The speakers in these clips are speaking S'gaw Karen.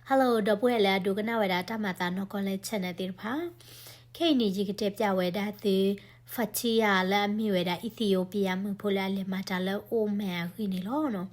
Hello ဒီပုၢ်ဝဲၢ်လၢအဒိကနၣ်ဝဲဒၣ်တၢ်မၤသးနီၢ်ကီၢ်လၢ channel သ့ၣ်တဖၣ်, ခဲအံၤန့ၣ် ယကတဲပၠးဝဲဒၣ်သု Fatia လၢအမ့ၢ်ဝဲဒၣ် Ethiopia မုၣ်ဖိလၢအလဲၤမၤတၢ်လၢ Oman အဂ့ၢ်န့ၣ်လီၤနီၤ.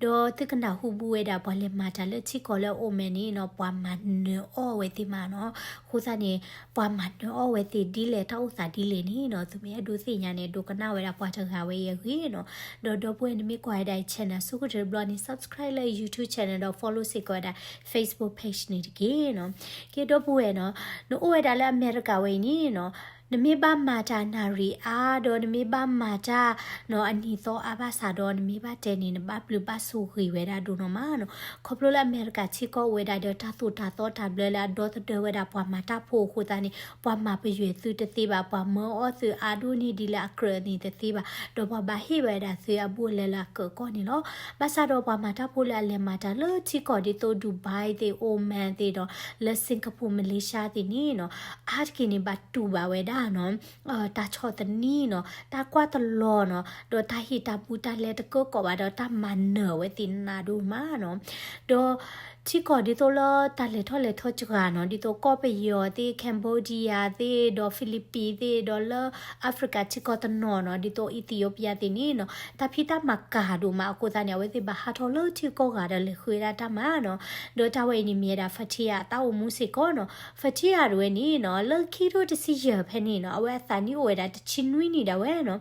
ဒီးသုကနၢ်ဟူဘူးဝဲဒၣ် ပှၤလဲၤမၤတၢ်လၢထံကီၢ်လၢ Oman န့ၣ်နီၤ ပှၤမၤနၢၤအီၣ်ဝဲသ့ၣ်မးနီၤ. အဃိသတးန့ၣ် ပှၤမၤနၢၤအီၣ်ဝဲသ့ၣ်ဒ်လဲၣ် တၢ်အိၣ်သးဒ်လဲၣ်န့ၣ်နီၤ သုမ့ၢ်အဲၣ်ဒိးသ့ၣ်ညါန့ၣ် ဒိကနၣ်ဝဲဒၣ်ပှၤတဂၤဝဲအံၤအဂ့ၢ်နီၤ. ဒီးဒီပုၢ်ဝဲၢ်နမ့ၢ်ကွၢ်ဝဲဒၣ်အံၤ channel ဆိကတၢၢ်တဘျီန့ၣ် subscribe လၢ YouTube channel ဒီး follow စ့ၢ်ကီးဝဲဒၣ် Facebook page န့ၣ်တက့ၢ်နီၤ. ကဲဒီပုၢ်ဝဲၢ်နီၤ, နအိၣ်ဝဲဒၣ်လၢအမဲရကၤဝဲအံၤန့ၣ်နီၤ, နမ့ၢ်ဘၣ်မၤတၢ်နၣ်ရံၣ်အါ ဒီးနမ့ၢ်ဘၣ်မၤတၢ်နီၤအနံၤသီအါဘၣ်ဆၣ်ဒီး နမ့ၢ်ဘၣ်တဲန့ၣ် နဘၣ်ဘျုးဘၣ်ဆိၣ်ဂ့ၤဝဲဒၣ်ဒိၣ်နီၢ်မးနီၤ. ခီဖျိလၢအမဲရကၤထံကီၢ်အိၣ်ဝဲဒၣ်ဒီးတၢ်သိၣ်တၢ်သီတၢ်ဘျၢလၢအဒီသဒၢဝဲဒၣ်ပှၤမၤတၢ်ဖိအဃိသတးန့ၣ် ပှၤမၤပယွဲၢ်သုတသ့ဘၣ်, ပှၤမၢအီၣ်သုအါဒိၣ်န့ၢ်ဒ်လၢအကြၢးန့ၣ်တသ့ဘၣ်, ဒီးပှၤဘၣ်ဟ့ၣ်ဝဲဒၣ်သုအဘူးအလဲလၢအကၢၢ်ကီၢ်န့ၣ်လီၤ. ဘၣ်ဆၣ်ဒီးပှၤမၤတၢ်ဖိလၢအလဲၤမၤတၢ်လၢထံကီၢ်ဒ်သိး Dubai သ့ၣ် Oman သ့ၣ်ဒီး လၢ Singapore Malaysia သ့ၣ်န့ၣ်နီၤ, အါတက့ၢ်န့ၣ်ဘၣ်တူၢ်ဘၣ်ဝဲဒၣ်နီၤ တၢ်ဆီၣ်သနံးနီၤ, တၢ်ကွၢ်တလီၤနီၤ, ဒီးတၢ်ဟ့ၣ်တၢ်ဘူးတၢ်လဲတကၢကီးဘၣ်ဒီး တၢ်မၤနၢၤဝဲသ့ၣ်နးဒိၣ်မးနီၤ. ဒီးထံကီၢ်ဒ်သိးလၢတၢ်လဲၤထီၣ်လဲၤထီစှၤနီၤ, ဒ်သိးကီၢ်ပယီၤသ့ၣ် Cambodia သ့ၣ် ဒီး Philippines သ့ၣ် ဒီးလၢ Africa ထံကီၢ်တနီၤနီၤ, ဒ်သိး Ethiopia သ့ၣ်န့ၣ်နီၤ, တၢ်ဖံးတၢ်မၤကၤဒိၣ်မးအဃိသတးန့ၣ် အဝဲသ့ၣ်ဘၣ်ဟးထီၣ်လၢထံကီၢ်ဂၤဒီးလဲၤဃုဝဲဒၣ်တၢ်မၤနီၤ. ဒီးတၢ်ဝဲအံၤန့ၣ်မ့ၢ်ဝဲဒၣ် Fatia အတၢ်အိၣ်မူစ့ၢ်ကီးနီၤ. Fatia တဝဲန့ၣ်နီၤ လၢခံထိတဆံယဲၢ်ဖဲန့ၣ်နီၤ အဝဲအသးနံၣ်အိၣ်ဝဲဒၣ်တဆံနွံနံၣ်ဒၣ်ဝဲနီၤ.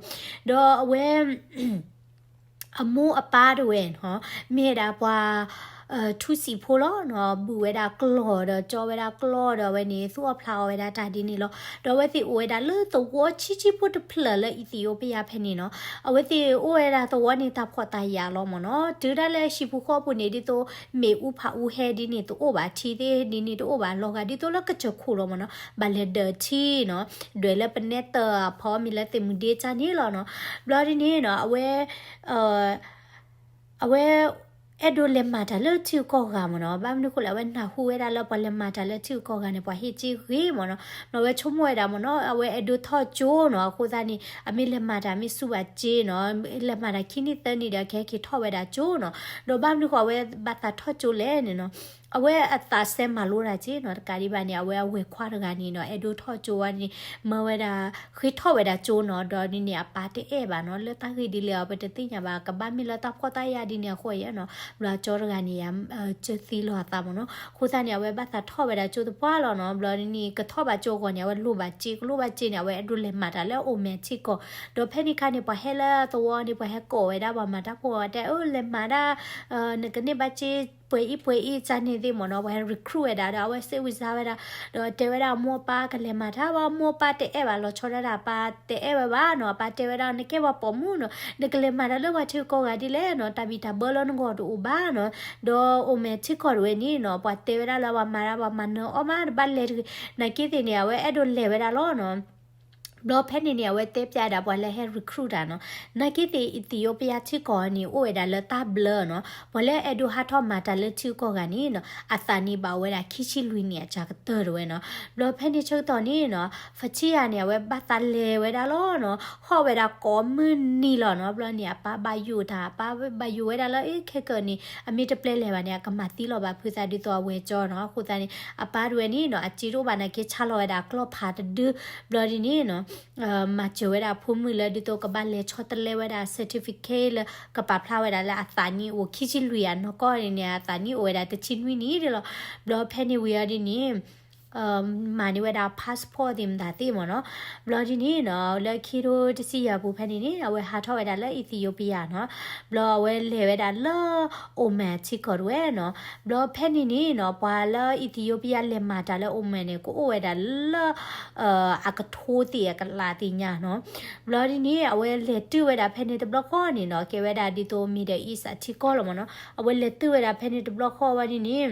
ဒီးအဝဲ အမိၢ်အပၢ်တဝဲနီၤ မ့ၢ်ဝဲဒၣ်ပှၤ ထူစံးဖိလီၤနီၤ, ဘုးဝဲဒၣ်ကျီၢ်ဒီးကၠီဝဲဒၣ်ကျီၢ်ဒီးအဝဲန့ၣ် သူၣ်အီၣ်ဖျးအီၣ်ဝဲဒၣ်တၢ်ဒ်န့ၣ်လီၤ. ဒီးအဝဲသ့ၣ်အိၣ်ဝဲဒၣ်လၢသဝီဆံးဆံးဖိတဖျၢၣ်လၢ Ethiopia ဖဲန့ၣ်နီၤ. အဝဲသ့ၣ်အိၣ်ဝဲဒၣ်သဝီန့ၣ်တၢ်ဖှီၣ်တၢ်ယာ်လီၤမ့ၢ်နီၤ. တုၤဒၣ်လဲာ်ဟံၣ်ပူၤဃီပူၤန့ၣ် ဒ်သိးမ့ၣ်အူဖးအူဟဲဒ်န့ၣ်တအိၣ်ဘၣ်, ထံသ့ၣ်ဒ်န့ၣ်တအိၣ်ဘၣ်, လီၤဂာ်ဒ်သိးလၢကစၢၢ်ခိၣ်လီၤမ့ၢ်နီၤ. ဘၣ်လဲၤဒၢးထံနီၤ, ဒွဲၣ်လၢပနဲတၢၣ်အဖီမ့ၢ်လၢသ့ၣ်မုၢ်ဒ့တၢ်န့ၣ်လီၤနီၤ. ဘျီဒ်န့ၣ်နီၤ အဝဲ အဝဲ အဲၣ်ဒိးလဲၤမၤတၢ်လၢထံဂုၤကီၢ်ဂၤမ့ၢ်နီၤ. ဘၣ်မနုၤဃိလဲၣ် အဝဲနၢ်ဟူဝဲဒၣ်လၢပှၤလဲၤမၤတၢ်လၢထံဂုၤကီၢ်ဂၤန့ၣ် ပှၤဟ့ၣ်စ့ဂ့ၤမ့ၢ်နီၤ. ဒီးအဝဲဆိကမိၣ်ဝဲဒၣ်မ့ၢ်နီၤ အဝဲအဲၣ်ဒိးထီၣ်ကၠိနီၤ. အဃိသတးန့ၣ် အမ့ၢ်လဲၤမၤတၢ်မ့ၢ်ဆူၣ်ဘၣ်စ့နီၤ, လဲၤမၤတၢ်ခံနံၣ်သၢနံၣ်ဒီး ကဟဲက့ၤထီၣ်ဝဲဒၣ်ကၠိနီၤ. ဒီးဘၣ်မနုၤဃိအဝဲဘၣ်သးထီၣ်ကၠိလဲၣ်န့ၣ်နီၤ, အဝဲအသးစဲမၤလိတၢ်စ့နီၤ. တကးဒံးဘၣ်န့ၣ် အဝဲအဝဲၢ်ခွါတဂၤန့ၣ်နီၤ အဲၣ်ဒိးထီၣ်ကၠိဝဲန့ၣ် မၢဝဲဒၣ် ဃ့ထီၣ်ဝဲဒၣ်ကၠိနီၤ. ဒီးဒ်န့ၣ်အပၢ်တအဲၣ်ဘၣ်နီၤ. လၢတၢ်ဂ့ၢ်ဒ်လဲၣ်အီၤ ပတသ့ၣ်ညါဘၣ်, ကဘၣ်မ့ၢ်လၢတၢ်ဖှီၣ်တၢ်ယာ်ဒ်န့ၣ်အဃိယဲနီၤ. ဘျီကၠီတဂၤန့ၣ် စၢသံလီၤအသးမ့ၢ်နီၤ. အဃိသတးန့ၣ် အဝဲဘၣ်သးထီၣ်ဝဲဒၣ်ကၠိတပှၢ်လီၤနီၤ. ဘျီဒ်န့ၣ် ကထီၣ်ဘၣ်ကၠိအဂီၢ်န့ၣ် အဝဲလိၣ်ဘၣ်စ့, ကလိၣ်ဘၣ်စ့န့ၣ် အဝဲအဲၣ်ဒိးလဲၤမၤတၢ်လၢ Oman ထံကီၢ်. ဒီးဖဲန့ၣ်ခါန့ၣ် ပှၤဟဲလၢသဝီန့ၣ် ပှၤဟဲကိးဝဲဒၣ်ပှၤမၤတၢ်ဖိတဲ အၢ လဲၤမၤဒၣ် နကန့ၢ်ဘၣ်စ့ ပှဲၤအံၤပှဲၤအံၤန့ၣ်သ့ၣ်မ့ၢ်နီၤ. ပှၤဟဲ recruit ဝဲဒၣ်ဒီး အဝဲစ့ဝံစါဝဲဒၣ်, ဒီးတဲဝဲဒၣ်အမိၢ်အပၢ်ကလဲၤမၤတၢ်ဘၣ်, အမိၢ်အပၢ်တအဲၣ်ဘၣ်, လီၤဆီဒၣ်တၢ် အပၢ်တအဲၣ်ဝဲဘၣ်နီၤ. အပၢ်တဲဝဲဒၣ် နကဲပှၤပိာ်မုၣ်နီၤ, နကလဲၤမၤတၢ်လၢပှၤထံကီၢ်ဂၤဒ်လဲၣ်နီၤ, တၢ်ဘံၣ်တၢ်ဘၢလၢနဂီၢ်တအိၣ်ဘၣ်နီၤ. ဒီး Oman ထံကီၢ်တဝဲန့ၣ်နီၤ ပှၤတဲဝဲဒၣ်လၢပှၤမၤတၢ် ပှၤမၤနၢၤအီၣ်မးတဘၣ်လဲၤတဂ့ၤ, နာ်က့သ့ၣ်န့ၣ် အဝဲအဲၣ်ဒိးလဲၤဝဲဒၣ်လီၤနီၤ. ဘျီဖဲန့ၣ်န့ၣ် အဝဲတဲပျးဒၣ်ပှၤလၢဟဲ recruit တၢ်နီၤ, နာ်က့သ့ၣ် Ethiopia ထံကီၢ်န့ၣ် အိၣ်ဝဲဒၣ်လၢတၢ်ဘျၢနီၤ, ပှၤလၢအဲၣ်ဒိးဟးထီၣ်မၤတၢ်လၢထံကီၢ်ဂၤန့ၣ်နီၤ အသးနံၣ်ဘၣ်အိၣ်ဝဲဒၣ်ခံဆံလွံၢ်နံၣ်အစှၤကတၢၢ်တဝဲနီၤ. ဘျီဖဲန့ၣ်ဆၢကတီၢ်န့ၣ်နီၤ Fatia န့ၣ် အဝဲဘၣ်သးလဲၤဝဲဒၣ်လီၤနီၤ, ဟီၣ်ဝဲဒၣ်ကိးမုၢ်နံၤလီၤနီၤ. ဘျီန့ၣ် အပၢ်ဘၣ်ယိၣ်တၢ်, အပၢ်ဘၣ်ယိၣ်ဝဲဒၣ်လၢ အ့ ခဲကၢန့ၣ် အမ့ၢ်တပျဲလဲၤဘၣ်န့ၣ် အကမၤသံလီၤဘၣ်ဖုသးဒ်သိးအဝဲၢ်ကၠီနီၤ. အဃိသတးန့ၣ် အပၢ်တဝဲန့ၣ်နီၤ အစ့တအိၣ်ဘၣ်နာ်က့ ဆါလီၤဝဲဒၣ်ကျီၢ်ဖးတဒု. ဘျီဒ်န့ၣ်နီၤ မၤစၢၤဝဲဒၣ်အဖိမုၣ်လၢဒ်သိးကဘၣ်လဲၤဆီတလဲဝဲဒၣ် certificate လၢကပာ်ဖျါဝဲဒၣ်လၢအသးနံၣ်အိၣ်ခံဆံလွံၢ်အနီၢ်ကီၢ်န့ၣ်န့ၣ် အသးနံၣ်အိၣ်ဝဲဒၣ်တဆံနွံနံၣ်ဒ်လီၤ. ဘျီဖဲန့ၣ်ဝံၤအီၤဒ်န့ၣ် မၤန့ၢ်ဝဲဒၣ် passport သ့ၣ်မတၤသ့ၣ်မ့ၢ်နီၤ. ဘျီဒ်န့ၣ်နီၤ လၢခံထိတဆံယဲၢ်ပူၤဖဲန့ၣ်န့ၣ် အဝဲဟးထီၣ်ဝဲဒၣ်လၢ Ethiopia နီၤ. ဘျီအဝဲလဲၤဝဲဒၣ်လၢ Oman ထံကီၢ်တဝဲနီၤ. ဘျီဖဲန့ၣ်န့ၣ်နီၤ ပှၤလၢ Ethiopia လဲၤမၤတၢ်လၢ Oman န့ၣ် ကအိၣ်ဝဲဒၣ်လၢ အကထိသ့ၣ်အကလးသ့ၣ်ညါနီၤ. ဘျီဒ်န့ၣ် အဝဲလဲၤတုၤဝဲဒၣ်ဖဲန့ၣ်တဘျီဃီန့ၣ်နီၤ ကဲဝဲဒၣ်ဒ်သိး Middle East အထံကီၢ်လီၤမ့ၢ်နီၤ. အဝဲလဲၤတုၤဝဲဒၣ်ဖဲန့ၣ်တဘျီဃီဝဲဒ်န့ၣ်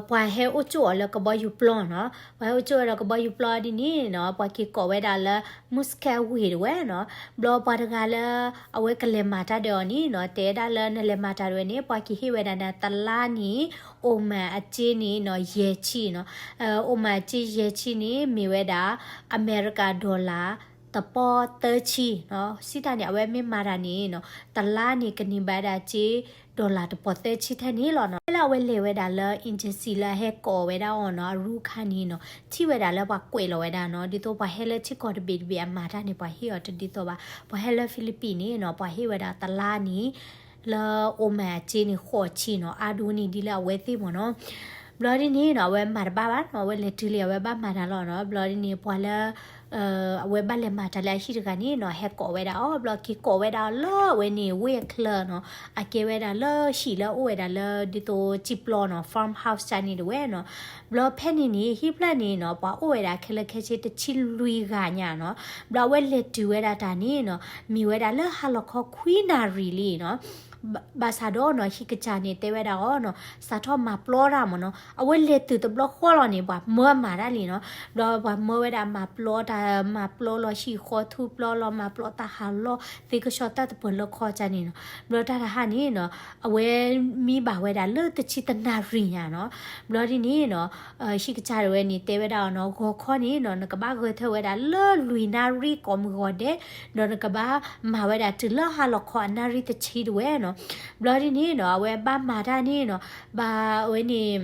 ပှၤဟဲအိၣ်ကၠိအီၤလၢကဘီယူၤပျီနီၤ. ပှၤဟဲအိၣ်ကၠိအီၤလၢကဘီယူၤပျီဒ်န့ၣ်နီၤ ပှၤက့ၤကိးဝဲဒၣ်လၢ Muscat ဝ့ၢ်တဝဲနီၤ. ဘျီပှၤတဂၤလၢ အဝဲကလဲၤမၤတၢ်ဒီးအီၤန့ၣ်နီၤ တဲဒၣ်လၢနလဲၤမၤတၢ်တဝဲန့ၣ် ပှၤက့ၤဟ့ၣ်ဝဲဒၣ်နၤတလါန့ၣ် Oman အစ့န့ၣ်နီၤ ယဲၢ်ဆံနီၤ. Oman အစ့ယဲၢ်ဆံန့ၣ် မ့ၢ်ဝဲဒၣ် အမဲရကၤ dollar တပီၢ်သၢဆံနီၤ, စံးတၢ်န့ၣ် အဝဲမ့ၢ်မၤတၢ်န့ၣ်နီၤ, တလါန့ၣ်ကန့ၢ်ဘၣ်ဝဲဒၣ်စ့ dollar တပီၢ်သၢဆံထဲန့ၣ်လီၤနီၤ. ဖဲလၢအဝဲလဲၤဝဲဒၣ်လၢ agency လၢအဟဲကိးဝဲဒၣ်အီၤနီၤ, အရူခါန့ၣ်နီၤ, ထံၣ်ဝဲဒၣ်လၢပှၤကွဲးလီၤဝဲဒၣ်နီၤ, ဒ်သိးပှၤဟဲလၢထံကီၢ်တဘ့ၣ်တဘ့ၣ်အမၤတၢ်န့ၣ် ပှၤဟ့ၣ်အီၤတဒ်သိးဘၣ်. ပှၤဟဲလၢ Philippines န့ၣ်နီၤ, ပှၤဟ့ၣ်ဝဲဒၣ်တလါန့ၣ် လၢအိၣ်မၤအစ့န့ၣ် ဃိးဆံနီၤ, အါဒိၣ်န့ၢ်ဒ်လၢအဝဲသ့ၣ်မ့ၢ်နီၤ. ဘျီဒ်န့ၣ်နီၤ အဝဲမၤတဘၣ်ဘၣ်နီၤ, အဝဲလဲၤတုၤလံ အဝဲဘၣ်မၤတၢ်လီၤနီၤ. ဘျီဒ်န့ၣ် ပှၤလၢ အဝဲဘၣ်လဲၤမၤတၢ်လၢအဟံၣ်တဂၤန့ၣ်နီၤ, ဟဲကိးဝဲဒၣ်အီၤ, ဘျီက့ၤကိးဝဲဒၣ်အီၤလၢအဝဲန့ၣ် ဝ့ၢ်အချၢနီၤ, အကဲဝဲဒၣ်လၢဟံၣ်လၢအအိၣ်ဝဲဒၣ်လၢဒ်သိးစံာ်ပျီနီၤ, farmhouse ကန့ၣ်တဝဲနီၤ. ဘျီဖဲန့ၣ်န့ၣ် ဟံၣ်ဖျၢၣ်န့ၣ်နီၤ ပှၤအိၣ်ဝဲဒၣ်ခဲလၢာ်ခဲဆ့တဆံလွံၢ်ဂၤညါနီၤ. ဘျီအဝဲလဲၤတုၤဝဲဒၣ်တၢ်န့ၣ်နီၤ, မ့ၢ်ဝဲဒၣ်လၢဟါလီၤခီခွံနၣ်ရံၣ်လံနီၤ. ဘၣ်ဆၣ်ဒီးနီၤ ဟံၣ်ကစၢ်န့ၣ်တဲဝဲဒၣ်အီၤနီၤ, စးထီၣ်မၤပျီတၢ်မ့ၢ်နီၤ, အဝဲလဲၤတုၤတဘျီဃီလီၤန့ၣ် ပှၤမၢမၤတၢ်လံနီၤ. ဘျီပှၤမၢဝဲဒၣ်မၤပျီတၢ်, မၤပျီလီၤဟံၣ်ဃီ, ထူပျီလီၤ, မၤပျီတၢ်ဟးလီၢ်, သ့ကဆှီတၢ်တပၢၤလၢခီကန့ၣ်နီၤ. ဘျီတၢ်တဟါန့ၣ်နီၤ အဝဲမံဘၣ်ဝဲဒၣ်လၢတဆံတနၣ်ရံၣ်ညါနီၤ. ဘျီဒ်န့ၣ်နီၤ ဟံၣ်ကစၢ်တဝဲန့ၣ် တဲဝဲဒၣ်အီၤနီၤ, ဂီၤခီန့ၣ်နီၤ နကဘၣ်ဂဲၤထၢၣ်ဝဲဒၣ်လၢလွံၢ်နၣ်ရံၣ်ကိးမုၢ်ဂီၤဒဲး, ဒီးနကဘၣ်မၤဝဲဒၣ်တုၤလၢဟါလီၤခီအနၣ်ရံၣ်တဆံတဝဲနီၤ. ဘျီဒ်န့ၣ်နီၤ အဝဲဘၣ်မၤတၢ်န့ၣ်နီၤ, ဘၣ်ဝဲန့ၣ်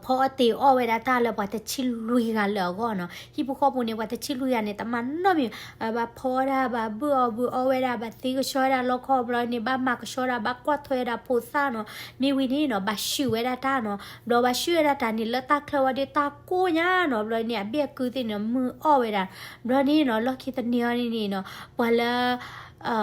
ဖီအီၣ်တ့ၤအီၣ်ဝဲဒၣ်တၢ်လၢပှၤတဆံလွံၢ်ဂၤလၢအဂီၢ်နီၤ. ဟံၣ်ဖိဃီဖိန့ၣ် ပှၤတဆံလွံၢ်ဂၤန့ၣ် တမၤနီတမံၤ, ဘၣ်ဖီအီၣ်ဒၣ်, ဘၣ်ဘုၣ်အီၣ်ဘုၣ်အီဝဲဒၣ်, ဘၣ်သ့ကဆှီဝဲဒၣ်လီခီ, ဘျီန့ၣ် ဘၣ်မၤကဆှီဒၣ်, ဘၣ်ကွၢ်ထွဲဝဲဒၣ်ဖိသၣ်နီၤ. မ့ၢ်ဝံၤန့ၣ်နီၤ ဘၣ်ဆူၣ်ဝဲဒၣ်တၢ်နီၤ. ဘျီဘၣ်ဆူၣ်ဝဲဒၣ်တၢ်န့ၣ် လၢတၢ်ချၢဝဲဒၣ်တၢ်ကိၢ်ညါနီၤ. ဘျီန့ၣ် အဘ့ၣ်အကုသ့ၣ်န့ၣ် မုၢ်အီၣ်ဝဲဒၣ်. ဘျီန့ၣ်နီၤ လီၢ်ခံတနံၤအံၤန့ၣ်နီၤ ပှၤလၢ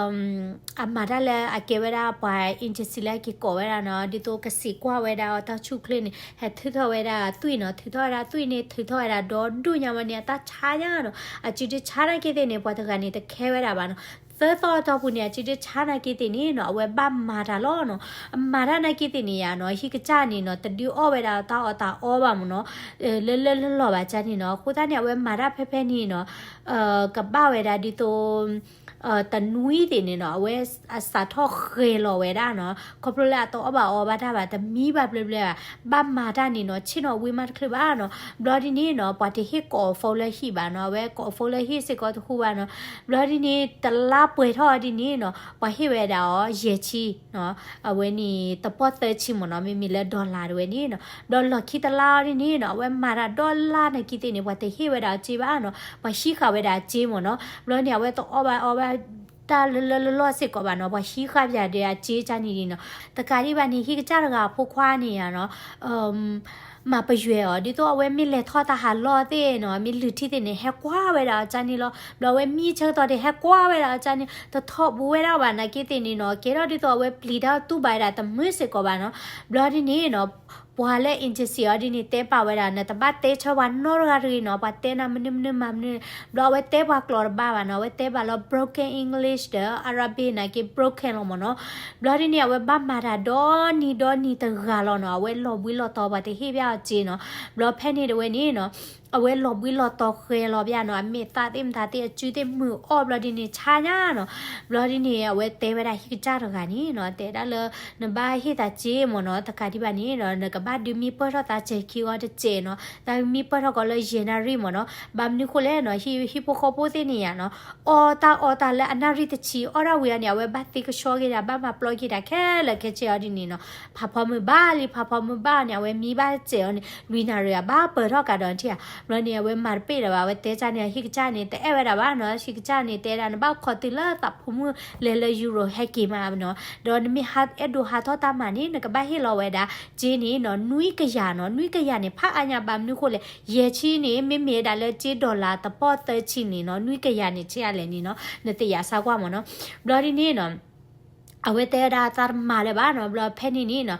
အမၤတၢ်လၢအကဲဝဲဒၣ်ပှၤ agency လၢအက့ၤကိးဝဲဒၣ်နီၤ, ဒ်သိးကစံးကွၢ်ဝဲဒၣ်အီၤတၢ်ဆူၣ်ချ့န့ၣ် ဟဲထုးထီၣ်ဝဲဒၣ်သွံၣ်နီၤ, ထုးထီၣ်ဝဲဒၣ်သွံၣ်န့ၣ် ထုးထီၣ်ဝဲဒၣ်ဒီဒူၣ်ညါဝဲန့ၣ် အတၢ်ဆါညါနီၤ, အစုဒုဆါနာ်က့သ့ၣ်န့ၣ် ပှၤတဂၤန့ၣ် တခဲဝဲဒၣ်ဘၣ်နီၤ. သၢသီအတီၢ်ပူၤန့ၣ် အစုဒုဆါနာ်က့သ့ၣ်န့ၣ်နီၤ အဝဲဘၣ်မၤတၢ်လီၤနီၤ. အမၤတၢ်နာ်က့သ့ၣ်န့ၣ်ယါနီၤ ဟံၣ်ကစၢ်န့ၣ်နီၤ တဒုးအီၣ်ဝဲဒၣ်တၢ်အီၣ်တၢ်အီဘၣ်မ့ၢ်နီၤ, လၢလၢလီၢ်လီၢ်ဘၣ်ကန့ၣ်နီၤ. အဃိသတးန့ၣ် အဝဲမၤတၢ်ဖဲဖဲန့ၣ်နီၤ ကဘၣ်ဝဲဒၣ်ဒ်သိး တနွံသ့ၣ်န့ၣ်နီၤ အဝဲအစးထီၣ်ဃဲၤလီၤဝဲဒၣ်နီၤ, ခီဖျိလၢအတအီၣ်ဘၣ်အီဘၣ်တၢ်ဘၣ် တမံဘၣ်ဘျဲဘျဲဘၣ်, ဘၣ်မၤတၢ်န့ၣ်နီၤ ဆ့ၣ်နီၤဝံၤမးတချုးဘၣ်နီၤ. ဘျီဒ်န့ၣ်နီၤ ပှၤတဟ့ၣ်ကိး phone လၢဟံၣ်ဘၣ်နီၤ, အဝဲကိး phone လၢဟံၣ်စ့ၢ်ကီးတဟူဘၣ်နီၤ. ဘျီဒ်န့ၣ် တလါပှဲၤထီၣ်ဒ်န့ၣ်နီၤ ပှၤဟ့ၣ်ဝဲဒၣ်အီၤ ယဲၢ်ဆံ အဝဲန့ၣ် တပီၢ်သၢဆံမ့ၢ်နီၤ, မ့မ့ၢ်လၢ dollar တဝဲန့ၣ်နီၤ. ဒီးလီၢ်ခံတလါအီၤဒ်န့ၣ်နီၤ အဝဲမၤတၢ်ဒီလါနာ်က့သ့ၣ်န့ၣ် ပှၤတဟ့ၣ်ဝဲဒၣ်အစ့ဘၣ်နီၤ, ပှၤဟံးဃာ်ဝဲဒၣ်အစ့မ့ၢ်နီၤ. ဘျီန့ၣ် အဝဲတအီၣ်ဘၣ်အီဘၣ်တၢ်လၢလၢလီၢ်လီၢ်စ့ၢ်ကီးဘၣ်နီၤ, ပှၤဟံးဃာ်ပၠးဒီးအစ့ကန့ၣ်နီၤ. တကးဒံးဘၣ်န့ၣ် ဟံၣ်ကစၢ်တဂၤအဖိခွါန့ၣ်နီၤ မၤပယွဲအီၤ ဒ်သိးအဝဲမ့ၢ်လဲၤထီၣ်တၢ်ဟးလီၢ်သ့ၣ်နီၤ, မ့ၢ်လုၢ်ထံသ့ၣ်န့ၣ် ဟဲကွၢ်ဝဲဒၣ်အီၤကန့ၣ်လီၤ. ဘျီအဝဲမံဆၢကတီၢ်ဒီး ဟဲကွၢ်ဝဲဒၣ်အီၤကန့ၣ် တထီၣ်ဘူးဝဲဒၣ်ဘၣ်နာ်က့သ့ၣ်န့ၣ်နီၤ, ကဲထီၣ်ဒ်သိးအဝဲပျံၤတၢ်တူၢ်ဘၣ်ဝဲဒၣ်တမုာ်စ့ၢ်ကီးဘၣ်နီၤ. ဘျီဒ်န့ၣ်နီၤ ပှၤလၢ agency အီၤဒ်န့ၣ် တဲပာ်ဝဲဒၣ် နတဘၣ်တဲဆၢပှၤနီတဂၤတဂ့ၤနီၤ, ပှၤတဲနၤမနုၤမနုၤမၤမနုၤ. ဘျီအဝဲတဲပှ�းကျိာ်တဘၣ်ဘၣ်နီၤ, အဝဲတဲပှၤလၢ broken English ဒီး Arabic နာ်က့ broken လီၤမ့ၢ်နီၤ. ဘျီဒ်န့ၣ် အဝဲဘၣ်မၤတၢ်ဒီနံၤဒီနံၤတဂၤလီၤနီၤ, အဝဲလီၤဘှံးလီၤတီၤပှၤတဟ့ၣ်ဘၣ်အီၤစ့နီၤ. ဘျီဖဲန့ၣ်တဝဲန့ၣ်နီၤ အဝဲလီၤဘှံးလီၤတီၤဃဲၤလီၤဘၣ်နီၤ, အမဲာ်သၣ်သ့ၣ်မတၤသ့ၣ်အစုသ့ၣ်မုာ်အီၣ်ဘျီဒ်န့ၣ် ဆါညါနီၤ. ဘျီဒ်န့ၣ် အဝဲတဲဝဲဒၣ်ဟံၣ်ကစၢ်တဂၤန့ၣ်နီၤ, တဲဒၣ်လၢ နဘၣ်ဟ့ၣ်သးစ့မ့ၢ်နီၤ, တကးဒံးဘၣ်န့ၣ်ဒီး နကဘၣ်ဒုးမံပၢၢ်ထီၣ်သးစဲၤခံဂီၤတစဲးနီၤ, သးမံပၢၢ်ထီၣ်ကီးလၢယဲၢ်နၣ်ရံၣ်မ့ၢ်နီၤ. ဘၣ်မနုၤဃိလဲၣ်နီၤ, ဟံၣ်ဖိဃီဖိသ့ၣ်န့ၣ်ယါနီၤ အီၣ်တၢ်အီတၢ်လၢအနၣ်ရံၣ်တဆံ အီၣ်ဒၣ်ဝံၤအီၤန့ၣ် အဝဲဘၣ်သ့ကဆှီက့ၤဒၣ် ဘၣ်မၤပျီက့ၤဒၣ်ခဲလၢာ်ခဲဆ့အီၤဒ်န့ၣ်နီၤ. ဖးဖီမုၢ်ဘၣ်လံ ဖးဖီမုၢ်ဘၣ်န့ၣ် အဝဲမံဘၣ်စဲးအီၤန့ၣ် လွံၢ်နၣ်ရံၣ်အဘၣ်ပၢၢ်ထီၣ်ကဒီးထံၣ်ဧါ. ဘျီန့ၣ် အဝဲမၤတပ့ၢ်လၢၤဘၣ်, အဝဲတဲကန့ၣ် ဟံၣ်ကစၢ်န့ၣ် တအဲၣ်ဝဲဒၣ်ဘၣ်နီၤ. ဟံၣ်ကစၢ်န့ၣ် တဲဒၣ် နဘၣ်ခိးတုၤလၢသးဖိမုၣ်လဲၤလၢ Europe ဟဲက့ၤမးနီၤ. ဒီးနမ့ၢ်အဲၣ်ဒိးဟးထီၣ်တၢ်မၤန့ၣ် နကဘၣ်ဟ့ၣ်လီၤဝဲဒၣ် စ့န့ၣ်နီၤ နွံကယၤနီၤ, နွံကယၤန့ၣ် ဖးအါညါ ဘၣ်မနုၤဃိလဲၣ်, ယဲၢ်ဆံန့ၣ် မ့မ့ၢ်ဒၣ်လၢစ့ dollar တပီၢ်သၢဆံန့ၣ်နီၤ, နွံကယၤန့ၣ် ဆံးအါလဲၣ်န့ၣ်နီၤ, နသ့ၣ်ညါစၢ်ကွၢ်မ့ၢ်နီၤ. ဘျီဒ်န့ၣ်နီၤ အဝဲတဲဝဲဒၣ်သးတမၤလၢၤဘၣ်နီၤ. ဘျီဖဲန့ၣ်န့ၣ်နီၤ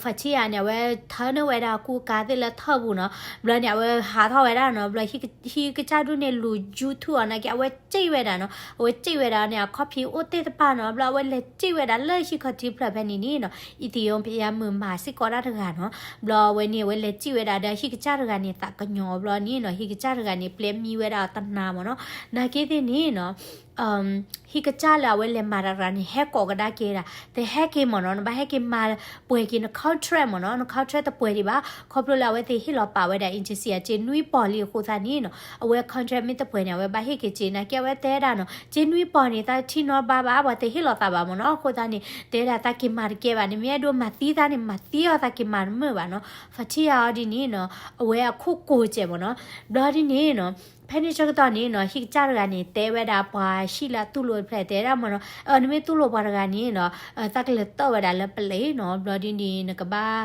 ဖးဆံယၤန့ၣ် အဝဲထၢနုာ်ဝဲဒၣ်ကူကၤသ့ၣ်လၢထၢၣ်ပူၤနီၤ. ဘျီန့ၣ် အဝဲဟးထီၣ်ဝဲဒၣ်နီၤ. ဘျီဟံၣ်ကစၢ်ဒူၣ်န့ၣ် လူၤ YouTube အီၤနာ်က့ အဝဲစံၣ်ဝဲဒၣ်နီၤ. အဝဲစံၣ်ဝဲဒၣ်န့ၣ် အခီၣ်ဖံးအိၣ်သ့ၣ်တဖၣ်နီၤ. ဘျီအဝဲလဲၤစံၣ်ဝဲဒၣ်လၢဟံၣ်ခီၣ်ထံးဖျၢၣ်ဖဲန့ၣ်န့ၣ်နီၤ Ethiopia မုၣ်မၤစ့ၢ်ကီးတၢ်တဂၤနီၤ. ဘျီအဝဲန့ၣ် အဝဲလဲၤစံၣ်ဝဲဒၣ်ဒီးဟံၣ်ကစၢ်တဂၤန့ၣ် သးကညီၤဘျီန့ၣ်နီၤ. ဟံၣ်ကစၢ်တဂၤန့ၣ် ပျဲမံဝဲဒၣ်တနၤမ့ၢ်နီၤ. နာ်က့သ့ၣ်န့ၣ်နီၤ ဟံၣ်ကစၢ်လၢအဝဲလဲၤမၤတၢ်တဂၤန့ၣ် ဟဲကိးကဒါက့ၤဒၣ်, တဟဲက့ၤမ့ၢ်နီၤ, နဘၣ်ဟဲက့ၤမၤပှဲၤက့ၤန contract မ့ၢ်နီၤ, န contract တပှဲၤဒံးဘၣ်, ခီဖျိလၢအဝဲသ့ၣ်ဟ့ၣ်လီၤပာ်ဝဲဒၣ် agency အစ့နွံပီၢ်လံအဃိသတးန့ၣ်နီၤ, အဝဲ contract မ့ၢ်တပှဲၤန့ၣ် အဝဲဘၣ်ဟ့ၣ်က့ၤစ့, နာ်က့အဝဲတဲဒၣ်နီၤ, စ့နွံပီၢ်န့ၣ် သးထံၣ်နီတဘျီဘၣ်, ပှၤတဟ့ၣ်လီၤသးဘၣ်မ့ၢ်နီၤ, အဃိသတးန့ၣ် တဲဒၣ်သးက့ၤမၤတကဲဘၣ်, နမ့ၢ်အဲၣ်ဒိးမၤသံသးန့ၣ် မၤသံအီၤ, သးက့ၤမၤတမုာ်ဘၣ်နီၤ, ဖထံယၤအီၤဒ်န့ၣ်နီၤ, အဝဲအခိၣ်ကိၤစဲးမ့ၢ်နီၤ, ဘျီဒ်န့ၣ်နီၤ, ဖဲန့ၣ်ဆၢကတီၢ်န့ၣ်နီၤ, ဟံၣ်ကစၢ်တဂၤန့ၣ် တဲဝဲဒၣ်ပှၤဟံၣ်လၢအတူၢ်လိာ်တဖျၢၣ် တဲဒၣ်မ့ၢ်နီၤ, နမ့ၢ်တူၢ်လိာ်ပှၤတဂၤန့ၣ်နီၤ, သးကလဲၤတၢၢ်ဝဲဒၣ်လၢပလံးနီၤ, ဘျီဒ်န့ၣ် နကဘၣ်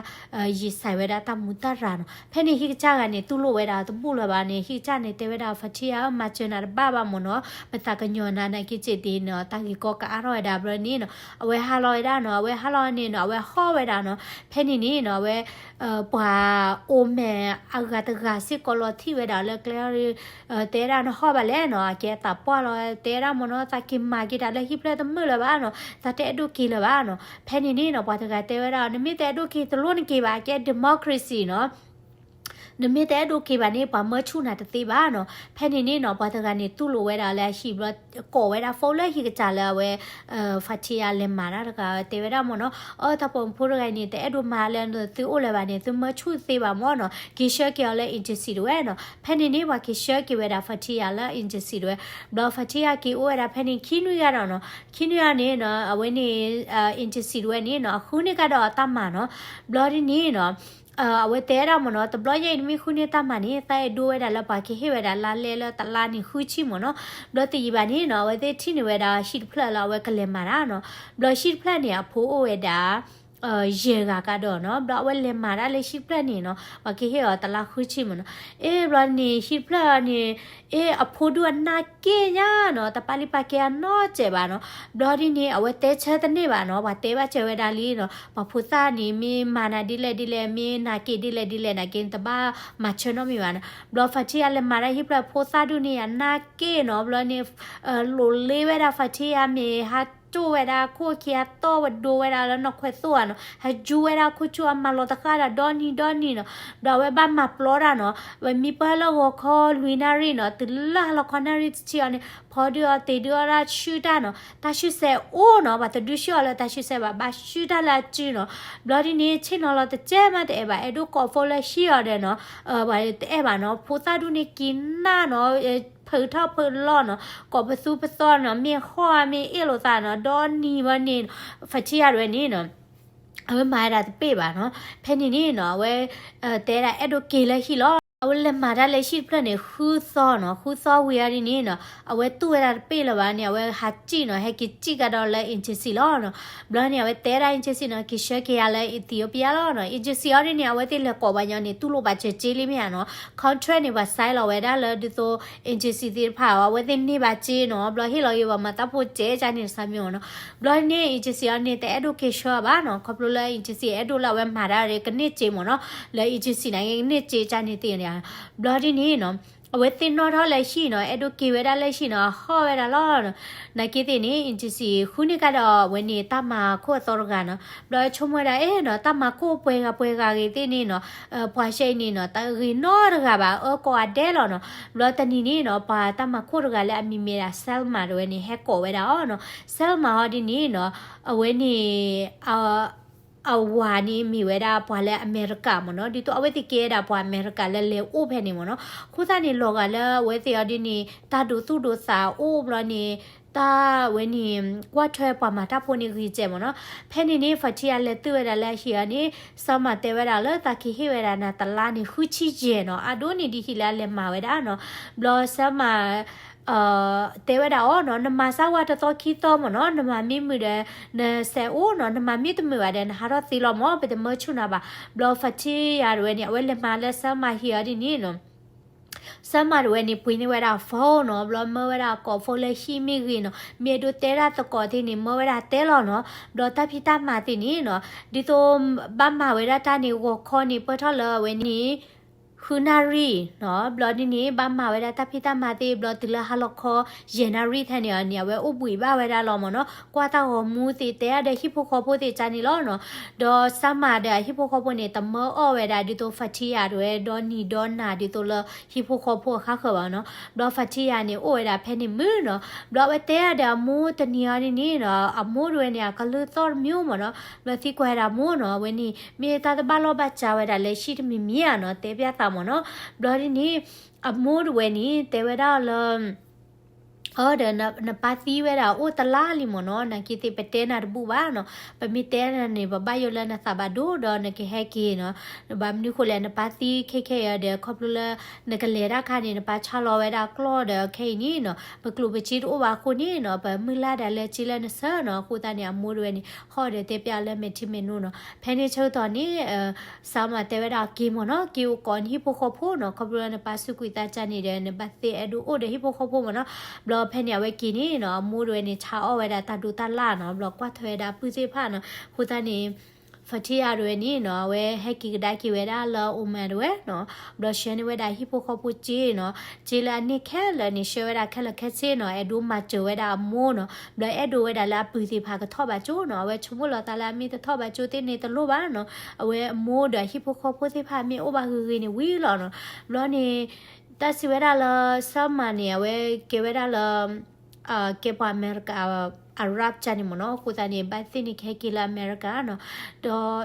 ရင်ဆိုင် ဝဲဒၣ်တၢ်မူတၢ်ရၤနီၤ, ဖဲန့ၣ်ဟံၣ်ကစၢ်တဂၤန့ၣ် တူၢ်လိာ်ဝဲဒၣ်တဘူၣ်လၢၤဘၣ်န့ၣ်, ဟံၣ်ကစၢ်န့ၣ် တဲဝဲဒၣ်ဖထံယၤဧၢ, မၤစၢၤနၤတဘၣ်ဘၣ်မ့ၢ်နီၤ, ပသးကညီၤနၤ နာ်က့စ့ဒ်န့ၣ်နီၤ, တၢ်ဂ့ၢ်ကီကအါထီၣ်ဝဲဒၣ်ဘျီန့ၣ်နီၤ, အဝဲဟးလီၤဝဲဒၣ်နီၤ, အဝဲဟးလီၤန့ၣ်နီၤ, အဝဲဟီၣ်ဝဲဒၣ်နီၤ, ဖဲန့ၣ်န့ၣ်နီၤ, အဝဲ ပှၤအိၣ်မဲာ်အဂၤတဂၤစ့ၢ်ကီးလီၤထံၣ်ဝဲဒၣ်လၢကျဲအီၤ, တဲဒၣ်နဟီၣ်ဘၣ်လဲၣ်နီၤ, အကဲအသးပှၢ်လီၤ, တဲဒၣ်မ့ၢ်နီၤ, သးက့ၤမၤက့ၤတၢ်လၢဟံၣ်ဖျၢၣ်တမုာ်လၢၤဘၣ်နီၤ, သးတအဲၣ်ဒိးက့ၤလၢၤဘၣ်နီၤ, ဖဲန့ၣ်န့ၣ်နီၤ, ပှၤတဂၤတဲဝဲဒၣ် နမ့ၢ်တအဲၣ်ဒိးက့ၤတလိၣ်နက့ၤဘၣ်, အကဲ democracy နီၤ, နမ့ၢ်တအဲၣ်ဒိးက့ၤဘၣ်န့ၣ် ပှၤမၢဆူၣ်နၤတသ့ဘၣ်နီၤ, ဖဲန့ၣ်န့ၣ်နီၤ, ပှၤတဂၤန့ၣ် တူၢ်လိာ်ဝဲဒၣ်လၢအဟံၣ်ဘျီ, ကိးဝဲဒၣ် phone လၢဟံၣ်ကစၢ်လၢအဝဲ ဖထံယၤလဲၤမၤတၢ်တဂၤ တဲဝဲဒၣ်မ့ၢ်နီၤ, အၢ တၢ်ပိာ်မုၣ်ဖိတဂၤအံၤန့ၣ် တအဲၣ်ဒိးမၤလၢသုအိၣ်လၢၤဘၣ်န့ၣ် သုမၢဆူၣ်တသ့ဘၣ်မ့ၢ်နီၤ, က့ၤဆှၢက့ၤအီၤလၢ agency တဝဲနီၤ, ဖဲန့ၣ်န့ၣ် ပှၤက့ၤဆှၢက့ၤဝဲဒၣ် ဖထံယၤလၢ agency တဝဲ, ဘျီဖထံယၤက့ၤအိၣ်ဝဲဒၣ်ဖဲန့ၣ်ခံနွံဂၤဒီးနီၤ, ခံနွံဂၤန့ၣ်နီၤ, အဝဲန့ၣ် agency တဝဲန့ၣ်နီၤ, အဃုန့ၢ်ကဒီးအတၢ်မၤနီၤ, ဘျီဒ်န့ၣ်နီၤ အဝဲတဲဒၣ်မ့ၢ်နီၤ, တဘျီယဲအံၤနမ့ၢ်ဃုန့ၢ်တၢ်မၤန့ၣ် သးအဲၣ်ဒိးဝဲဒၣ်လၢပှၤကဟ့ၣ်ဝဲဒၣ်လါလဲလၢတလါန့ၣ်ဃုဆံမ့ၢ်နီၤ, ဘျီတယံာ်ဘၣ်န့ၣ်နီၤ, အဝဲသ့ၣ်ထံၣ်န့ၢ်ဝဲဒၣ်ဟံၣ်တဖျၢၣ်လၢအဝဲကလဲၤမၤတၢ်နီၤ, ဘျီဟံၣ်တဖျၢၣ်န့ၣ် အဖိအိၣ်ဝဲဒၣ် ယဲၢ်ဂၤကဒီးနီၤ, ဘျီအဝဲလဲၤမၤတၢ်လၢဟံၣ်တဖျၢၣ်န့ၣ်နီၤ, ပှၤကဟ့ၣ်အီၤတလါဃုဆံမ့ၢ်နီၤ, အ့ ဘျီန့ၣ် ဟံၣ်တဖျၢၣ်န့ၣ် အ့ အဖိဒုးအနၢ်က့ၣ်ညါနီၤ, တပာ်လုၢ်ပာ်ကဲအနီတစဲးဘၣ်နီၤ, ဘျီဒ်န့ၣ် အဝဲတဲဆၢတန့ၢ်ဘၣ်နီၤ, ပှၤတဲဘၣ်စၢၤဝဲဒၣ်လံနီၤ, ပှၤဖိသၣ်န့ၣ် မ့ၢ်မၤနၤဒ်လဲၣ်ဒ်လဲၣ်, မ့ၢ်နၢ်က့ၣ်ဒ်လဲၣ်ဒ်လဲၣ် နာ်က့ နတဘၣ်မၤဆၢနီတမံၤဘၣ်နီၤ, ဘျီဖထံယၤလဲၤမၤတၢ်ဟံၣ်တဖျၢၣ် ဖိသၣ်ဒုးန့ၣ် အနၢ်က့ၣ်နီၤ, ဘျီန့ၣ် လိၤလ့ဝဲဒၣ်ဖထံယၤမ့ၢ်ဟး တိၢ်ဝဲဒၣ်ခိၣ်ခံ အတီၢ်ဝဲဒိဝဲဒၣ်လၢနီၢ်ခွဲးသိၣ်ဧါနီၤ, ဟးယူၤဝဲဒၣ်ခိၣ်ဆူၣ်အမၤလီၤတဃၣ်ဒၣ်ဒီနံၤဒီနံၤနီၤ, ဘျီအဝဲဘၣ်မၤပျီတၢ်နီၤ, ဝဲမံပၢၢ်လၢဂီၤခီလွံၢ်နၣ်ရံၣ်နီၤ, တုၤလၢဟါလီၤခီနၣ်ရံၣ်တဆံအီၤန့ၣ် ဖီဒုးအီၤတ့ၢ်ဒုးအီၤတၢ်ဆူၣ်တၢ်နီၤ, တၢ်ဆူၣ်စဲးအိၣ်နီၤ, ပှၤတဒုးဆူၣ်အီၤလၢတၢ်ဆူၣ်စဲးဘၣ်, ဘၣ်ဆူၣ်တၢ်လၢအစုနီၤ, ဘျီဒ်န့ၣ် ဆ့ၣ်နီၤလီၤတကဲမးတအဲၣ်ဘၣ်, အဲၣ်ဒိးကိးဖိလၢဟံၣ်အီၤဒီးနီၤ, ပှၤတအဲၣ်ဘၣ်နီၤ, ဖိသၣ်ဒုးန့ၣ်က့ၤနၢ်နီၤ ဖုးထီၣ်ဖုးလီၤနီၤ, ကိးပသူပသီနီၤ, မ့ၢ်ဟီၣ်မ့ၢ်အ့ၣ်လိာ်သးနီၤ, ဒီနံၤဝဲန့ၣ် ဖထံယၤတဝဲန့ၣ်နီၤ, အဝဲမၤဝဲဒၣ်တပ့ၢ်ဘၣ်နီၤ, ဖဲန့ၣ်န့ၣ်နီၤ အဝဲ တဲဒၣ်အဲၣ်ဒိးက့ၤလၢဟံၣ်လီၤ, အဝဲလဲၤမၤတၢ်လၢဟံၣ်တဖျၢၣ်န့ၣ် ဃုသီနီၤ, ဃုသီဝံၤအီၤဒ်န့ၣ်နီၤ, အဝဲတူၢ်ဝဲဒၣ်တပ့ၢ်လၢၤဘၣ်န့ၣ် အဝဲဟးစံၣ်နီၤ, ဟဲက့ၤစံၣ်ကဒီးလၢ agency လီၤနီၤ, ဘျီန့ၣ် အဝဲတဲဒၣ် agency နီၤ, က့ၤဆှၢက့ၤယၤလၢ Ethiopia လီၤနီၤ, agency အီၤဒ်န့ၣ် အဝဲသ့ၣ်လဲၤကိးပှၤညီန့ၣ် တူၢ်လိာ်ပာ်စၢၤစ့လံမ့ၢ်ဧါနီၤ, contract န့ၣ် ပှၤ sign လီၤဝဲဒၣ်လၢဒ်သိး agency သ့ၣ်တဖၣ်အီၤ အဝဲသ့ၣ်န့ၢ်ဘၣ်စ့နီၤ, ဘျီဟ့ၣ်လီၤက့ၤပှၤမၤတၢ်ဖိစဲးကန့ၣ်တစၢ်မ့ၢ်နီၤ, ဘျီန့ၣ် agency အီၤန့ၣ် တအဲၣ်ဒိးက့ၤဆှၢဘၣ်နီၤ, ခီဖျိလၢ agency အဲၣ်ဒိးလၢအဝဲမၤတၢ်ကန့ၢ်စ့မ့ၢ်နီၤ, လၢ agency န့ၣ်ကန့ၢ်စ့ကန့ၣ်သ့ၣ်န့ၣ်, ဘျီဒ်န့ၣ်နီၤ အဝဲသ့ၣ်နီၣ်ထီၣ်လၢဟံၣ်နီၤ, အဲၣ်ဒိးက့ၤဝဲဒၣ်လၢဟံၣ်နီၤ, ဟီၣ်ဝဲဒၣ်လီၤနီၤ, နာ်က့သ့ၣ်န့ၣ် agency ဃုန့ၢ်ကဒီးဝဲန့ၣ် တၢ်မၤခိၣ်အသီတဂၤနီၤ, ဘျီဆိကမိၣ်ဝဲဒၣ် အဲၣ်နီၤ, တၢ်မၤခိၣ်ပှဲၤဂၤပှဲၤဂၤဂ့ၤသ့ၣ်န့ၣ်နီၤ, ပှၤရှဲအံၤန့ၣ်နီၤ တဂ့ၤနီတဂၤဘၣ်, အၢကိးဂၤဒဲးလီၤနီၤ, ဘျီတနံၤန့ၣ်နီၤ ပှၤတၢ်မၤခိၣ်တဂၤလၢအမံၤမ့ၢ်ဒၣ် Selma တဝဲန့ၣ် ဟဲကိးဝဲဒၣ်အီၤနီၤ, Selma ဟီဒ်န့ၣ်နီၤ, အဝဲန့ၣ် အဝၤန့ၣ်မ့ၢ်ဝဲဒၣ်ပှၤလၢအမဲရကၤမ့ၢ်နီၤ, ဒ်သိးအဝဲသ့ၣ်ကဲဝဲဒၣ်ပှၤအမဲရကၤလၢလဲၤအိၣ်ဖဲန့ၣ်မ့ၢ်နီၤ, အဃိသတးန့ၣ် လီၤဂာ်လၢအဝဲသ့ၣ်အီၤဒ်န့ၣ် တၢ်ဒိးသူၣ်ဒိးသးအိၣ်ဘျီန့ၣ် တၢ်ဝဲန့ၣ် ကွၢ်ထွဲပှၤမၤတၢ်ဖိန့ၣ်ဂ့ၤစဲးမ့ၢ်နီၤ, ဖဲန့ၣ်န့ၣ် Fatia လဲၤတုၤဝဲဒၣ်လၢအဟံၣ်အီၤန့ၣ် Selma တဲဝဲဒၣ်လၢသးကဟ့ၣ်ဝဲဒၣ်နၤတလါန့ၣ် ဃုဆံယဲၢ်နီၤ, အဒိၣ်န့ၢ်ဒံးဟံၣ်လၢအလဲၤမၤဝဲဒၣ်နီၤ, ဘျီ Selma တဲဝဲဒၣ်အီၤနီၤ, နမၤစၢ်ဝဲတသီခံသီမ့ၢ်နီၤ, နမၤမ့ၢ်မုာ်ဒီး နစဲးအိၣ်နီၤ, နမၤမ့ၢ်တမုာ်ဘၣ်ဒီး နဟးထီၣ်သ့လီၤမ့ၢ်, ပတမၢဆူၣ်နၤဘၣ်. ဘျီ Fatia တဝဲန့ၣ် အဝဲလဲၤမၤလၢ Selma ဟံၣ်အီၤဒ်န့ၣ်နီၤ, Selma တဝဲန့ၣ် ပှ့ၤန့ၢ်ဝဲဒၣ် phone နီၤ, ဘျီမၢဝဲဒၣ်ကိး phone လၢဟံၣ်မ့ၢ်ဂ့ၤနီၤ, မ့ၢ်အဲၣ်ဒိးတဲဒၣ်သကိးသ့ၣ်န့ၣ် မၢဝဲဒၣ်တဲလီၤနီၤ, ဘျီတၢ်ဖံးတၢ်မၤသ့ၣ်န့ၣ်နီၤ, ဒ်သိးဘၣ်မၤဝဲဒၣ်တၢ်န့ၣ် ဂီၤခီန့ၣ် ပၢၢ်ထီၣ်လၢအဝဲန့ၣ် ဃုနၣ်ရံၣ်နီၤ, ဘျီဒ်န့ၣ် ဘၣ်မၤဝဲဒၣ်တၢ်ဖံးတၢ်မၤသ့ၣ် ဘျီတုၤလၢဟါလီၤခီ ယဲၢ်နၣ်ရံၣ်ထဲန့ၣ်အီၤန့ၣ် အဝဲအိၣ်ဘှံးဘၣ်ဝဲဒၣ်လီၤမ့ၢ်နီၤ, ကွၢ်တၢ်ဂီၤမူသ့ၣ် တဲအါဒီးဟံၣ်ဖိဃီဖိသ့ၣ်ကန့ၣ်လီၤနီၤ, ဒီးစါမၤဒီးအဟံၣ်ဖိဃီဖိန့ၣ် တမၢအီၣ်ဝဲဒၣ်ဒ်သိး Fatia တဝဲ ဒီနံၤဒီနၤဒ်သိးလၢဟံၣ်ဖိဃီဖိအဃါဃၢၤဘၣ်နီၤ, ဘျီ Fatia န့ၣ် အိၣ်ဝဲဒၣ်ဖဲန့ၣ်မုၢ်နီၤ, ဘျီအဝဲတဲအါဒီးအမိၢ်တနံၤအီၤန့ၣ်နီၤ, အမိၢ်တဝဲန့ၣ် အကလုၢ်သီၣ်တမံၤမ့ၢ်နီၤ, ဘျီသံကွၢ်ဝဲဒၣ်အမိၢ်နီၤ, အဝဲန့ၣ် မ့ၢ်တၢ်တဘၣ်လီၢ်ဘၣ်စးဝဲဒၣ်လၢ ဟံၣ်တမံၤမံၤဧါနီၤ, တဲပျၢ်သးမ့ၢ်နီၤ, ဘျီဒ်န့ၣ် အမိၢ်တဝဲန့ၣ် တဲဝဲဒၣ်လၢ အၢ ဒီးနပၢ်သံဝဲဒၣ်အိၣ်တလါလံမ့ၢ်နီၤ, နာ်က့သ့ၣ်ပတဲနၤတဘူၣ်ဘၣ်နီၤ, ပမ့ၢ်တဲနၤန့ၣ် ပဘၣ်ယိၣ်လၢနသးဘၣ်ဒိဒီးနကဟဲက့ၤနီၤ, ဘၣ်မနုၤဃိလဲၣ် နပၢ်သံခဲခဲအံၤဒီး ခီဖျိလၢ နကလဲၤတၢ်ခါန့ၣ် နပၢ်ဆါလီၤဝဲဒၣ်ကျီၢ်ဒီးခဲအံၤန့ၣ်နီၤ, ပကျိၣ်ပစ့တအိၣ်ဘၣ်အဃိန့ၣ်နီၤ, ပမုၢ်လၢ်ဒၣ်လၢက့လၢနဆၢနီၤ, အဃိသတးန့ၣ် အမိၢ်တဝဲန့ၣ် ဟီၣ်ဒီးတဲပျၢ်လၢမဲာ်ထံမဲာ်နိနီၤ, ဖဲန့ၣ်ဆၢကတီၢ်န့ၣ် စါမၤတဲဝဲဒၣ်က့ၤမ့ၢ်နီၤ, က့ၤအိၣ်ကိးနဟံၣ်ဖိဃီဖိနီၤ, ခီဖျိလၢနပၢ်စူးကွံာ်သးကါန့ၣ်ဒီး နဘၣ်သ့အဲၣ်ဒိးအိၣ်ဒီးဟံၣ်ဖိဃီဖိမ့ၢ်နီၤ, ဘျီဖဲန့ၣ် အဝဲက့ၤန့ၣ်နီၤ, အမိၢ်တဝဲန့ၣ် ဆါအီၣ်ဝဲဒၣ်တၢ်ဒိးတၢ်လၣ်နီၤ, ဘျီကွၢ်ထွဲဝဲဒၣ်အပုၢ်သ့ၣ်တဖၣ်နီၤ, အဃိသတးန့ၣ် Fatia တဝဲန့ၣ်နီၤ, အဝဲဟဲက့ၤကဒါက့ၤဝဲဒၣ်လၢ Oman တဝဲနီၤ, ဘျီဆှၢန့ၢ်ဝဲဒၣ်ဟံၣ်ဖိဃီဖိက့နီၤ, က့လၢအန့ၢ်ခဲလၢာ်န့ၣ် ဆှၢဝဲဒၣ်ခဲလၢာ်ခဲဆ့နီၤ, အဲၣ်ဒိးမၤစၢၤဝဲဒၣ်အမိၢ်နီၤ, ဘျီအဲၣ်ဒိးဝဲဒၣ်လၢအပုၢ်သ့ၣ်တဖၣ်ကထီၣ်ဘၣ်ကၠိနီၤ, အဝဲဆိကမိၣ်လီၤသးလၢအမ့ၢ်တထီၣ်ဘၣ်ကၠိသ့ၣ်န့ၣ်တလိၣ်ဘၣ်နီၤ, အဝဲအမိၢ်ဒီးအဟံၣ်ဖိဃီဖိသ့ၣ်တဖၣ်မ့ၢ်အိၣ်ဘၣ်ဂ့ၤဂ့ၤန့ၣ်ဝံၤလီၤနီၤ, ဘျီန့ၣ် တၢ်စံးဝဲဒၣ်လၢ စါမၤန့ၣ် အဝဲကဲဝဲဒၣ်လၢ ကဲပှၤအမဲရကၤ Arab ကန့ၣ်မ့ၢ်နီၤ, အဃိသတးန့ၣ် ဘၣ်သ့ၣ်န့ၣ်ကဟဲက့ၤလၢအမဲရကၤနီၤ, ဒီး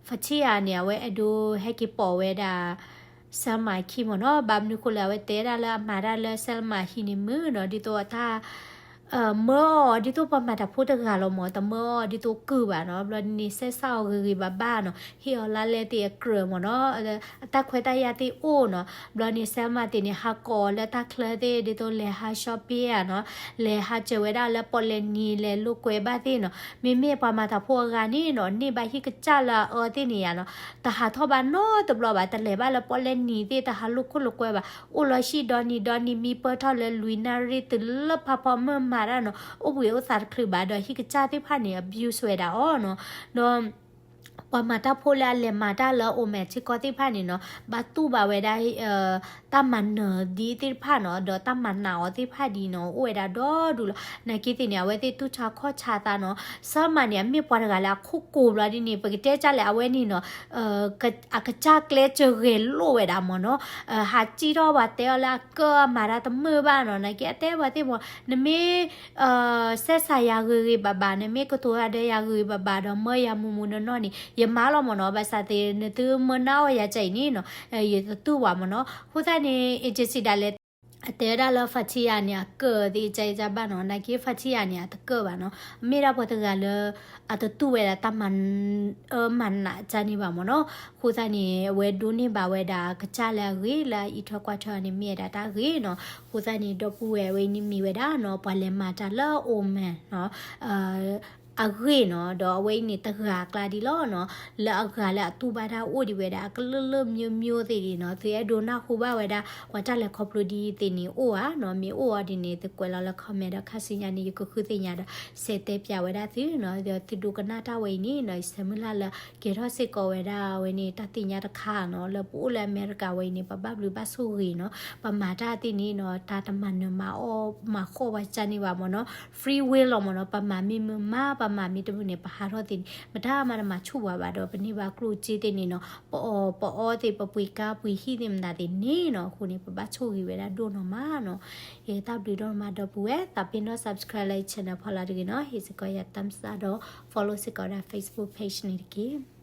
Fatia န့ၣ် အဝဲအဲၣ်ဒိးဟဲက့ၤပိာ်ဝဲဒၣ် စါမၤခံမ့ၢ်နီၤ, ဘၣ်မနုၤဃိလဲၣ် အဝဲတဲဒၣ်လၢအမၤတၢ်လၢစါမၤဟံၣ်န့ၣ်မုာ်နီၤ, ဒ်သိးအတၢ် မၢအီၤဒ်သိးပှၤမၤတၢ်ဖိတဂၤလီၤမ့ၢ်, တမၢအီၤဒ်သိးကုၢ်ဘၣ်နီၤ, ဘျီဒ်န့ၣ် စဲးစးအီၤဂ့ၤဂ့ၤဘၣ်ဘၣ်နီၤ, ဟ့ၣ်အီၤလါလဲသ့ၣ်အကြၢးမ့ၢ်နီၤ, အတၢ်ခွဲးတၢ်ယာ်သ့ၣ်အိၣ်နီၤ, ဘျီန့ၣ် စဲးမၤသ့ၣ်န့ၣ် ဟးကိးအီၤလၢတၢ်ချၢသ့ၣ် ဒ်သိးလဲၤဟး shopping ဧါနီၤ, လဲၤဟးစၢၤဝဲဒၣ်လၢပီၣ်လဲၣ်နံၤ လဲၤလိာ်ကွဲဘၣ်သ့ၣ်နီၤ, မ့မ့ၢ်ပှၤမၤတၢ်ဖိအဂၤန့ၣ်နီၤ, န့ၢ်ဘၣ်ဟံၣ်ကစၢ်လၢအအၢသ့ၣ်န့ၣ်ဧါနီၤ, တဟးထီၣ်ဘၣ်နီတဘျီဘၣ်, တလဲၤဘၣ်လၢပီၣ်လဲၣ်နံၤသ့ၣ် တဟးလိာ်ခိၣ်လိာ်ကွဲဘၣ်, အိၣ်လီၤဟံၣ်ဒီနံၤဒီနံၤ မံပၢၢ်ထီၣ်လၢလွံၢ်နၣ်ရံၣ်တုၤလၢဖးဖီမုၢ်မၤတၢ်နီၤ, အိၣ်ဘှံးအိၣ်သါတချုးဘၣ်, ဒီးဟံၣ်ကစၢ်သ့ၣ်တဖၣ်န့ၣ် abuse ဝဲဒၣ်အီၤနီၤ, ဒီး ပှၤမၤတၢ်ဖိလၢအလဲၤမၤတၢ်လၢ Oman ထံကီၢ်သ့ၣ်တဖၣ်န့ၣ်နီၤ, ဘၣ်တူၢ်ဘၣ်ဝဲဒၣ် တၢ်မၤနၢၤဒ်သ့ၣ်တဖၣ်နီၤ, ဒီးတၢ်မၤနာ်အီၤသ့ၣ်တဖၣ်ဒ်နီၤ, အိၣ်ဝဲဒၣ်ဒီဒူၣ်လီၤ. နာ်က့သ့ၣ်န့ၣ် အဝဲသ့ၣ်တူၢ်ဆါခီၣ်ဆါသးနီၤ, စါမၤန့ၣ် အမ့ၢ်ပှၤတဂၤလၢအခိၣ်ကိၤဘျီဒ်န့ၣ် ပကတဲကၢ်လဲၣ် အဝဲန့ၣ်နီၤ အကစၢ်ကျဲစၢၤဂဲၤလိာ်ဝဲဒၣ်မ့ၢ်နီၤ, ဟးစံၣ်ထီၣ်ပှၤတဲအီၤလၢအကၢၣ်အမၤတၢ်တမုာ်ဘၣ်နီၤ, နာ်က့အတဲပှၤသ့ၣ်မ့ၢ် နမ့ၢ် စဲးစးယၤဂ့ၤဂ့ၤဘၣ်ဘၣ်, နမ့ၢ်ကတိၤတၢ်ဒီးယၤဂ့ၤဂ့ၤဘၣ်ဘၣ်ဒီး မၢယၤမုာ်မုာ်နီၢ်နီၢ်န့ၣ် ယမၤလီၤမ့ၢ်နီၤ, ဘၣ်ဆၣ်သ့ၣ် နသုမၢနၢ်အီၣ်ယၤကအံၤန့ၣ်နီၤ, ယတတူၢ်ဘၣ်မ့ၢ်နီၤ. အဃိသတးန့ၣ် agency ဒၣ်လဲာ် အတဲဝဲဒၣ်လၢ Fatia န့ၣ် အကၢၣ်သ့ၣ် ကၢ်အံၤကၢ်ဘၣ်နီၤ, နာ်က့ Fatia န့ၣ် အတကၢၣ်ဘၣ်နီၤ, မ့ၢ်ဒၣ်ပှၤတဂၤလၢ အတတူၢ်ဝဲဒၣ်တၢ်မၤ အၢမၤနးကန့ၣ်ဘၣ်မ့ၢ်နီၤ. အဃိသတးန့ၣ် အဝဲဒိးန့ၢ်ဘၣ်ဝဲဒၣ်ကစၢ်လၢအဂ့ၤ လၢအအံးထွဲကွၢ်ထွဲအီၤန့ၣ် မ့ၢ်ဝဲဒၣ်တၢ်ဂ့ၤနီၤ. အဃိသတးန့ၣ် ဒီပုၢ်ဝဲၢ်အဝဲအံၤန့ၣ်မ့ၢ်ဝဲဒၣ်နီၤ ပှၤလဲၤမၤတၢ်လၢ Oman နီၤ အဂ့ၢ်နီၤ, ဒီးအဝဲအံၤန့ၣ်တဂၤအကျါဒ်လီၤနီၤ, လၢအဂၤလၢအတူၢ်ဘၣ်တၢ်အိၣ်ဒံးဝဲဒၣ် အကလုာ်လုာ်မျိုးမျိုးသ့ၣ်ဒံးနီၤ. သုအဲၣ်ဒိးနၢ်ဟူဘၣ်ဝဲဒၣ် ပှၤတၢ်လဲၤခီဖျိဒ်သ့ၣ်န့ၣ်အိၣ်ဧါနီၤ, မ့ၢ်အိၣ်အီၤဒ်န့ၣ် သုကွဲးလီၤလၢ comment ဒီးခါဆူညါန့ၣ် ယကဃုသ့ၣ်ညါဒီး ဆဲးတဲပၠးဝဲဒၣ်သုနီၤ. ဒီးသုဒိကနၣ်တၢ်ဝဲအံၤန့ၣ်နီၤ ယဆၢမုၢ်လၢ်လၢ ကဲထီၣ်စ့ၢ်ကီးဝဲဒၣ်အဝဲန့ၣ် တၢ်သ့ၣ်ညါတခါနီၤ. လၢပအိၣ်လၢအမဲရကၤဝဲအံၤန့ၣ် ပဘၣ်ဘျုးဘၣ်ဆိၣ်ဂ့ၤနီၤ. ပမၤတၢ်သ့ၣ်န့ၣ်နီၤ တၢ်တမၤနၢၤမၤအီၣ် မၤဃီၣ်ဝဲကန့ၣ်ဘၣ်မ့ၢ်နီၤ. Free will လီၤမ့ၢ်နီၤ. ပမၤမ့ၢ်မုာ်မၤ ပမၤမ့ၢ်တမုာ်န့ၣ် ပဟးထီၣ်သ့ၣ်န့ၣ် မတၤမၤတမၤဆူၣ်ပှၤဘၣ်ဒီး ပန့ၢ်ဘၣ်ကျိၣ်စ့သ့ၣ်န့ၣ်နီၤ ပအီၣ်ပအီသ့ၣ် ပပှ့ၤကါပှ့ၤဟံၣ်သ့ၣ်မတၤသ့ၣ်န့ၣ်နီၤ. အဃိန့ၣ် ပဘၣ်ဆိၣ်ဂ့ၤဝဲဒၣ်ဒိၣ်နီၢ်မးနီၤ. ယတၢ်ဘျုးဒိၣ်မးဒီပုၢ်ဝဲၢ် သးပ့ၤနီၣ် subscribe လၢယ channel ဖီလာ်တဂ့ၤနီၤ. ဟ့ၣ်စ့ၢ်ကီးယၤ thumbs up ဒီး follow စ့ၢ်ကီးဝဲဒၣ် Facebook page န့ၣ်တက့ၢ်.